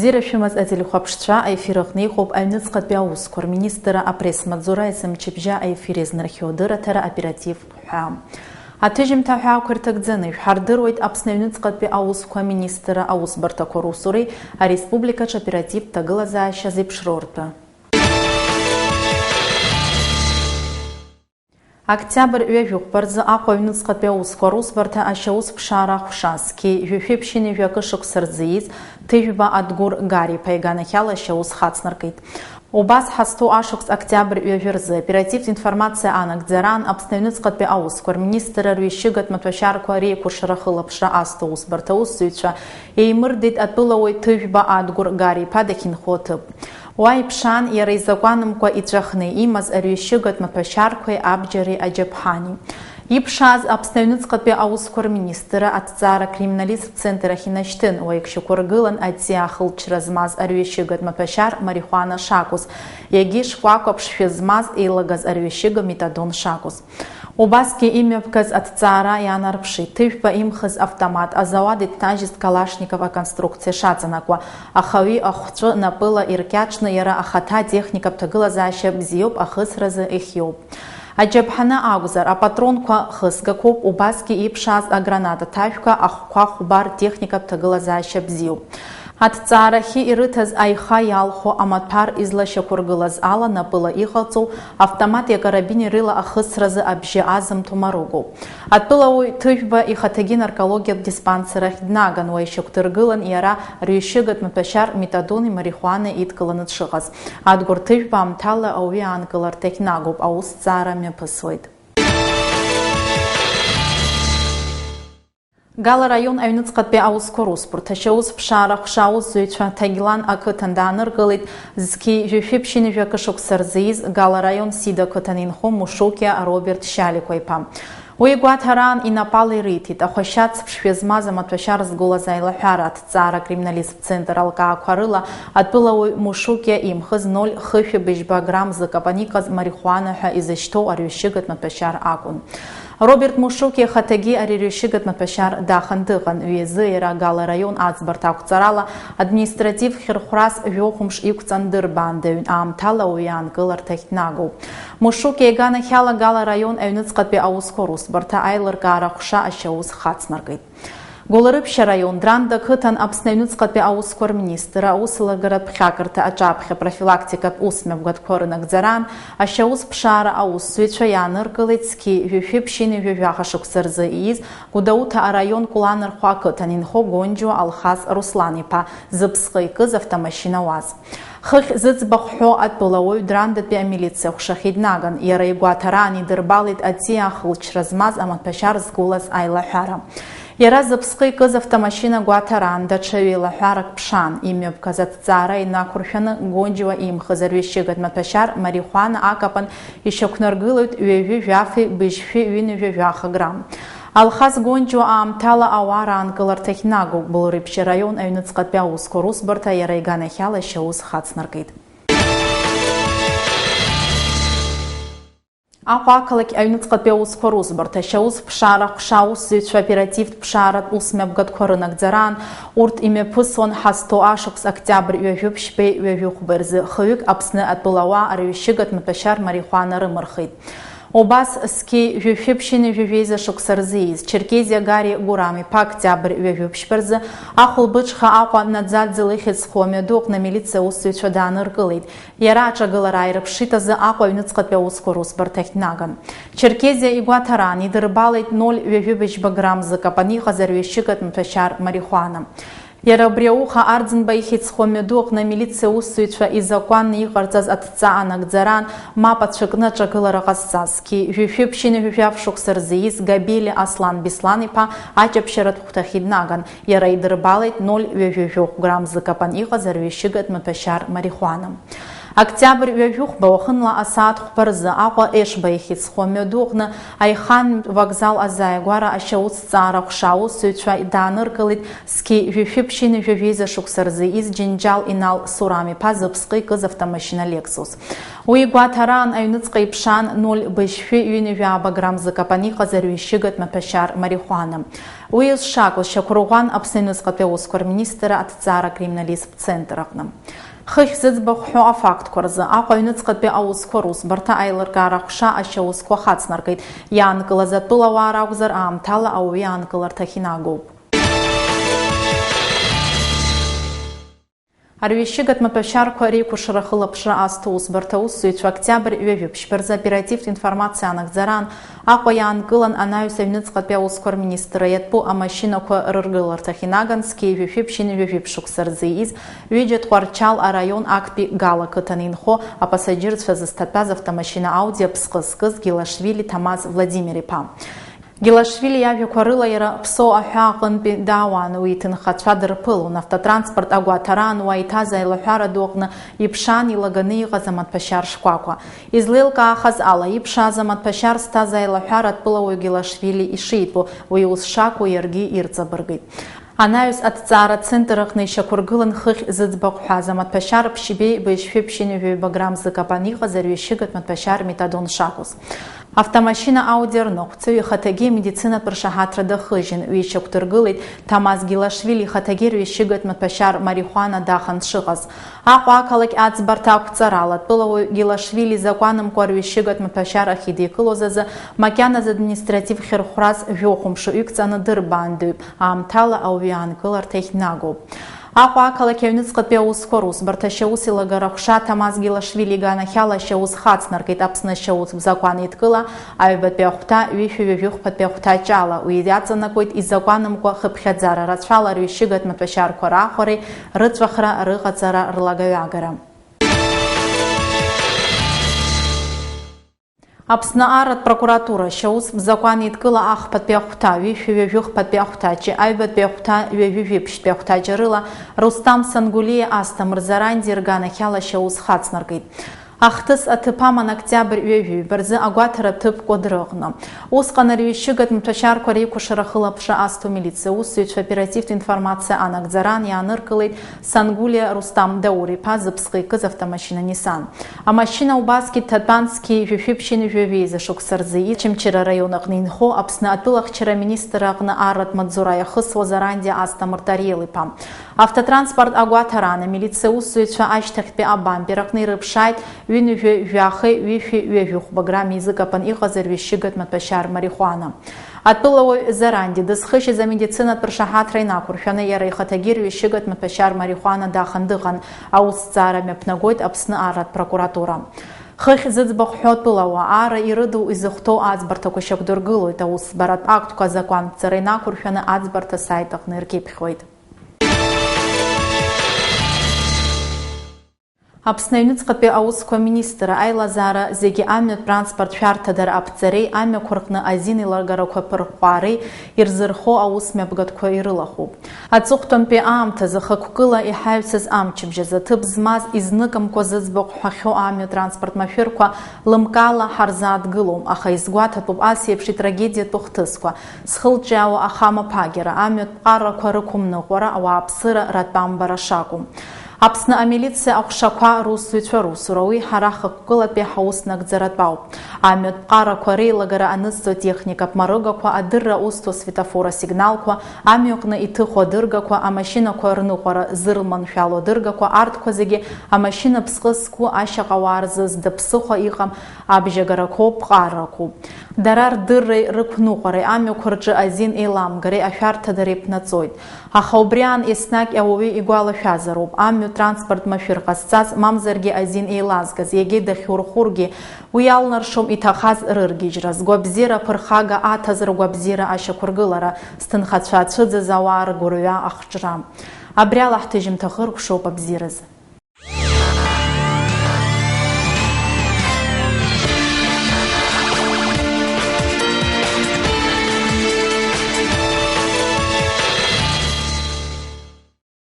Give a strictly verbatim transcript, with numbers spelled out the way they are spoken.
Бзиара шәымаз, ателехәаԥшцәа, аефир аҟны иҟоуп аҩныҵҟатәи аусқәа рминистрра апресс-маҵзура есымчыбжьа аефир иазнархиоу адырраҭара «Оператив» ҳәа. Аҭыжьымҭа аҳәаақәа ирҭагӡаны ишәҳардыруеит Аԥсны аҩныҵҟатәи аусқәа аминистрра аусбарҭақәа русуреи ареспубликаҿ аоперативтә ҭагылазаашьа зеиԥшроу ртәы. Октиабр ҩажәи хәба рзы Аҟәа аҩныҵҟатәи аусқәа русбарҭа ашьаус ԥшаара аҟәша, зқьи жәшәи ԥшьынҩажәи акы шықәса рзы ииз Ҭыжәба Адгәыр Гари-иԥа иганахьала ашьаус хацнаркит. Убас ҳазҭоу ашықәс октиабр ҩажәи рзы оперативтә информациа анагӡараан Аԥсны аҩныҵҟатәи аусқәа рминистрра рҩышьыгатә маҭәашьарқәа реикәыршара ахылаԥшра азҭо аусбарҭа аусзуҩцәа еимырдеит атәылауаҩ Ҭыжәба Адгәыр Гари-иԥа дахьынхо аҭыԥ. Уа иԥшаан иара изакәанымкәа иҵәахны имаз арҩышьыгатә маҭәашьарқәеи абџьари аџьаԥҳани. Иԥшааз Аԥсны аҩныҵҟатәи аусқәа рминистрра аҭҵаара акриминалисттә центр ахь инашьҭын, уа иҽшьақәыргылан аҵиаа ахылҵшьҭра змаз арҩышьыгатә маҭәашьар марихуана шакәыз, егьи шкәакәа ԥшшәы змаз еилагаз арҩышьыга метадон шакәыз. Убасгьы имҩаԥгаз аҭҵаара иаанарԥшит, Ҭыжәба имхыз автомат, азауад иҭнажьыз Калашников аконструкциа шаҵанакуа, ахаҩи ахәҵәы напыла иркьаҿны иара ахаҭа атехникатә ҭагылазаашьа бзиоуп, ахысразы ихиоуп. Аџьаԥҳаны акәзар, апатронқәа хысгақәоуп, убасгьы иԥшааз аграната ҭажәга ахәқәа хәба ртехникатә ҭагылазаашьа бзиоуп. Аҭҵаарахьы ирыҭаз аиха иалху амаҭәар излашьақәыргылаз ала напыла иҟаҵоу автомати акарабини рыла ахысразы абжьы азымҭо марыгоуп. Атәылауаҩ Ҭыжәба ихаҭагьы наркологиатә диспансер ахь днаган, уа ишьақәдыргылан иара рҩышьыгатә маҭәашьар метадони марихуанеи идкыланы дшыҟаз. Адгәыр Ҭыжәба аамҭала ауаҩы аанкыларҭахь нагоуп, аусҭҵаара мҩаԥысуеит. Гала араион аҩныҵҟатәи аусқәа русбарҭа ашьаус ԥшаара аҟәша аусзуҩцәа Ҭагьлан ақыҭан дааныркылеит зқьи жәшәи ԥшьынҩажәи акы шықәса рзы ииз Гала араион Сида ақыҭан инхо Мушукиа Роберт Шьаликәа-иԥа. Уи игәаҭараан инапала ириҭеит, ахәашьац ԥшшәы змаз амаҭәашьар згәылаз аилаҳәара аҭҵаара акриминалисттә центр алкаақәа рыла атәылауаҩ Мушукиа имхыз ноль хышәи быжьба грамм зыкапан иҟаз марихуана ҳәа изышьҭоу арҩышьыгатә маҭәашьар акәын. Роберт Мушукиа ихаҭагьы ари арҩышьыгатә маҭәашьар дахан дыҟан. Уи азы иара Гала араион аӡбарҭа ақәҵарала административ хьырхәрас жәохә мш иқәҵан дырбаандаҩын, аамҭала ауаҩы аанкыларҭахь днагоуп. Мушукиа иганахьала Гала араион аҩныҵҟатәи аусқәа русбарҭа аилыркаара аҟәша ашьаус хацнаркит. Гәылрыԥшь араион Дранда ақыҭан Аԥсны аҩныҵҟатәи аусқәа рминистрра аусеилыргаратә ԥхьакырҭа аҿаԥхьа профилактикатә усмҩаԥгатәқәа рынагӡараан ашьаус ԥшаара аусзуҩцәа иааныркылеит зқьи жәшәи ԥшьынҩажәи жәаха шықәса рзы ииз Гәдоуҭа араион Кәланырхәа ақыҭан инхо Гонџьуа Алхас Руслан-иԥа, зыԥсҟы икыз автомашьына уаз. Хыхь зыӡбахә ҳәо атәылауаҩ Драндатәи амилициа аҟәшахьы днаган, иара игәаҭараан идырбалеит аҵиаа ахылҵшьҭра змаз амаҭәашьар згәылаз аилаҳәара. Иара зыԥсҟы икыз автомашьына гәаҭараан даҽа ҩеилаҳәарак ԥшаан, имҩаԥгаз аҭҵаара инақәыршәаны Гонџьуа имхыз арҩышьыгатә маҭәашьар марихуана акапан ишьақәнаргылоит ҩажәи жәафи быжьшәи ҩынҩажәи жәаха грамм. Алхас Гонџьуа аамҭала ауаа раанкыларҭахь нагоуп, Гәылрыԥшь араион аҩныҵҟатәи аусқәа русбарҭа иара иганахьала ашьаус хацнаркит. Аҟәа ақалақь аҩныҵҟатәи аусқәа русбарҭа ашьаус ԥшаара аҟәша аусзуҩцәа оперативтә ԥшааратә усмҩаԥгатәқәа рынагӡараан урҭ имҩаԥысуан ҳазҭоу ашықәс октиабр ҩажәи ԥшьбеи ҩажәи хәба рзы хҩык Аԥсны атәылауаа арҩышьыгатә маҭәашьар марихуана рымырхит. Убас зқьи жәшәи ԥшьынҩажәи жәеиза шықәса рзы ииз Черкезиа Гари Гурам-иԥа октиабр ҩажәи ԥшьба рзы ахәылбыҽха Аҟәа Наӡаӡе лыхьӡ зху амҩаду аҟны амилициа аусзуҩцәа дааныркылеит. Иара аҿагылара ааирԥшит азы Аҟәа аҩныҵҟатәи аусқәа русбарҭахь днаган. Черкезиа игәаҭараан идырбалеит ноль ҩажәи быжьба грамм зыкапан иҟаз арҩышьыгатә маҭәашьар марихуана. Иара убри ауха Арӡынба ихьӡ зху амҩаду аҟны амилициа аусзуҩцәа изакәанны иҟарҵаз аҭҵаа анагӡараан мап ацәыкны аҿагылара ҟазҵаз зқьи жәшәи ԥшьынҩажәи жәаф шықәса рзы ииз Габели Аслан Беслан-иԥа аҷаԥшьаратә хәҭахьы днаган, иара идырбалеит ноль ҩажәи жәохә грамм зыкапан иҟаз арҩышьыгатә маҭәашьар марихуана. Октиабр ҩажәихәба уахынла асааҭ хәба рзы Аҟәа Ешба ихьӡ зху амҩаду аҟны аихантә вокзал азааигәара ашьаусҭҵаара ҟәша аусзуҩцәа дааныркылеит зқьи жәшәи ԥшьынҩажәи жәеиза шықәса рзы ииз Џьынџьал Инал Сурам-иԥа зыԥсҟы икыз автомашьына Лексус. Уи гәаҭараан аҩныҵҟа иԥшаан ноль быжьшәи ҩынҩажәи ааба грамм зыкапан иҟаз арҩашьыгатә маҭәашьар марихуана. Уи зшакәыз шьақәырӷәӷәан Аԥсны аҩныҵҟатәи аусқәа рминистрра аҭҵаара акриминалисттә центр аҟны. Хыхь зыӡбахә ҳәо афактқәа рзы Аҟәа аҩныҵҟатәи аусқәа русбарҭа аилыргара ҟәша ашьаусқәа хацнаркит, иаанкылаз атәылауаа ракәзар, аамҭала ауаҩы аанкыларҭахь инагоуп. Арҩашьыгатә маҭәашьарқәа реикәыршара ахылаԥшра азҭо усбарҭа аусзуҩцәа октиабр ҩажәи ԥшьба рзы оперативтә информациа анагӡараан Аҟәа иаанкылан анаҩс аҩныҵҟатәи аусқәа рминистрра иатәу амашьынақәа рыргыларҭахь инаган зқьи жәшәи ԥшьынҩажәи жәиԥшь шықәса рзы ииз ҩыџьа Тҟәарчал араион актәи Гала қыҭан инхо апассаџьырцәа зызҭатәаз автомашьына Ауди аԥсҟы зкыз Гилашвили Ҭамаз Владимир-иԥа. Гилашвили иажәақәа рыла, иара Ԥсоу аҳәаа аҟынтәи даауан, уи иҭынхацәа дырԥылон. Автотранспорт агәаҭараан уа иҭаз аилаҳәара ду аҟны иԥшаан илаганы иҟаз амаҭәашьар шкәакәа. Излеилкаахаз ала, иԥшааз амаҭәашьар зҭаз аилаҳәара атәылауаҩ Гилашвили ишитәу, уи ус шакәу иаргьы ирҵабыргит. Анаҩс аҭҵаара ацентр аҟны ишьақәыргылан хыхь зыӡбахә ҳәаз амаҭәашьар ԥшьбеи быжьшәи ԥшьынҩажәи ҩба грамм зыкапан иҟаз арҩашьыгатә маҭәашьар метадон шакәыз. Автомашьына Ауди арныҟәцаҩ ихаҭагьы амедицинатә ршаҳаҭра дахыжьын, уи ишьақәдыргылеит Ҭамаз Гилашвили ихаҭагьы арҩашьыгатә маҭәашьар марихуана дахан дшыҟаз. Аҟәа ақалақь аӡбарҭа ақәҵарала, атәылауаҩ Гилашвили изакәанымкәа арҩашьыгатә маҭәашьар ахьидикылоз азы макьаназы административ хьырхәрас жәохә мшы ҩықәҵаны дырбаандоит, аамҭала ауаҩы аанкыларҭахь днагоуп. Аҟәа ақалақь аҩныҵҟатәи аусқәа русбарҭа ашьаус еилагара ҟәша Ҭамаз Гилашвили иганахьала ашьаус хацнаркит Аԥсны ашьаус закәан еидкыла аҩбатәи ахәҭа ҩышәи ҩажәи хәбатәи ахәҭаҷ ала. Уи иаҵанакуеит изакәанымкәа хыԥхьаӡара рацәала арҩашьыгатә маҭәашьарқәа раахәареи рыҵәахра, рыҟаҵара, рлагаҩагара. Аԥсны арратә прокуратура ашьаус закәан еидкыла ахԥатәи ахәҭа, ҩышәи ҩажәи хәбатәи ахәҭаҷи, аҩбатәи ахәҭа, ҩажәи жәиԥшьтәи ахәҭаҷи рыла Рустам Сангулиа Асҭамыр Заранди рганахьала ашьаус хацнаркит. Ахҭыс аҭыԥ аман октиабр ҩажәи ҩба рзы агәаҭара ҭыԥ Кәыдры аҟны. Усҟан арҩашьыгатә маҭәашьарқәа реикәыршара ахылаԥшра азҭо амилициа аусзуҩцәа оперативтә информациа анагӡараан иааныркылеит Сангулиа Рустам Даур-иԥа зыԥсҟы икыз автомашьына Нисан. Амашьына убасгьы дҭатәан зқьи жәшәи ԥшьынҩажәи жәеиза шықәса рзы Очамчыра араион аҟны инхо Аԥсны атәылахьчара аминистрра аҟны арратә маҵзура иахысуаз Аранди Асҭамыр Тариел-иԥа. Автотранспорт агәаҭараан амилициа аусзуҩцәа ашьҭахьтәи абампер аҟны ирыԥшааит ҩынҩажәи жәахеи ҩышәи ҩажәи хәба грамм изы капан иҟаз арҩашьыгатә маҭәашьар марихуана. Атәылауаҩ Заранди дызхыжьыз амедицинатә ршаҳаҭра инақәыршәаны иара ихаҭагьы арҩашьыгатә маҭәашьар марихуана дахан дыҟан, аусҭҵаара мҩаԥнагоит Аԥсны арратә прокуратура. Хыхь зыӡбахә ҳәо атәылауаа ара ирыду изыхәҭоу аӡбарҭақәа шьақәдыргылоит, аусӡбаратә актқәа азакәанҭҵара инақәыршәаны аӡбарҭа асаит аҟны иркьыԥхьуеит. Аԥсны аҩныҵҟатәи аусқәа аминистрра аилазаара зегьы амҩатә транспорт шәарҭадара аԥҵареи амҩақәа рҟны азин еилагарақәа аԥырҟәаареи ирзырхо аус мҩаԥгатәқәа ирылахәуп. Аҵыхәтәантәи аамҭазы хықәкыла иҳаҩсыз амчыбжь азы аҭыԥ змаз изныкымкәа зыӡбахә ҳәахьоу амҩа транспорт машәырқәа лымкаала ҳарзааҭгылом, аха исгәаҭатәуп ас еиԥш итрагедиатәу хҭысқәа, зхылҿиаауа ахамаԥагьара, амҩатә ԥҟарақәа рықәымныҟәара, ауааԥсыра ратәамбара шакәу. Аԥсны амилициа аҟәшақәа русзуҩцәа русура, уи ҳара хықәкылатәи ҳаус нагӡаратәы ауп. Амҩатә ԥҟарақәа реилагара анызҵо атехника ԥмарыгақәа, адырра узҭо асветофор асигналқәа, амҩаҟны иҭыху адыргақәа, амашьынақәа рныҟәара зырманшәало адыргақәа, арҭқәа зегьы амашьына ԥсҟы зқәу ашьаҟауаа рзы зда ԥсыхәа иҟам абжьагарақәоуп, ԥҟарақәоуп. Дара рдырреи рықәныҟәареи, амҩақәа рҿы азин еиламгареи ашәарҭадареи ԥнаҵоит. Аха убри аан еснагь ауаҩы игәалашәазароуп, амҩа транспорт машәыр ҟазҵаз, мамзаргьы азин еилазгаз, егьи дахьурхәыргьы, уи иалнаршом иҭахаз рыргьежьра, згәабзиара аԥырхага аҭаз ргәабзиара ашьақәыргылара, зҭынхацәа ацәыӡыз ауаа ргәырҩа ахҿра. Абри ала ҳҭыжьымҭа хыркәшоуп абзиаразы.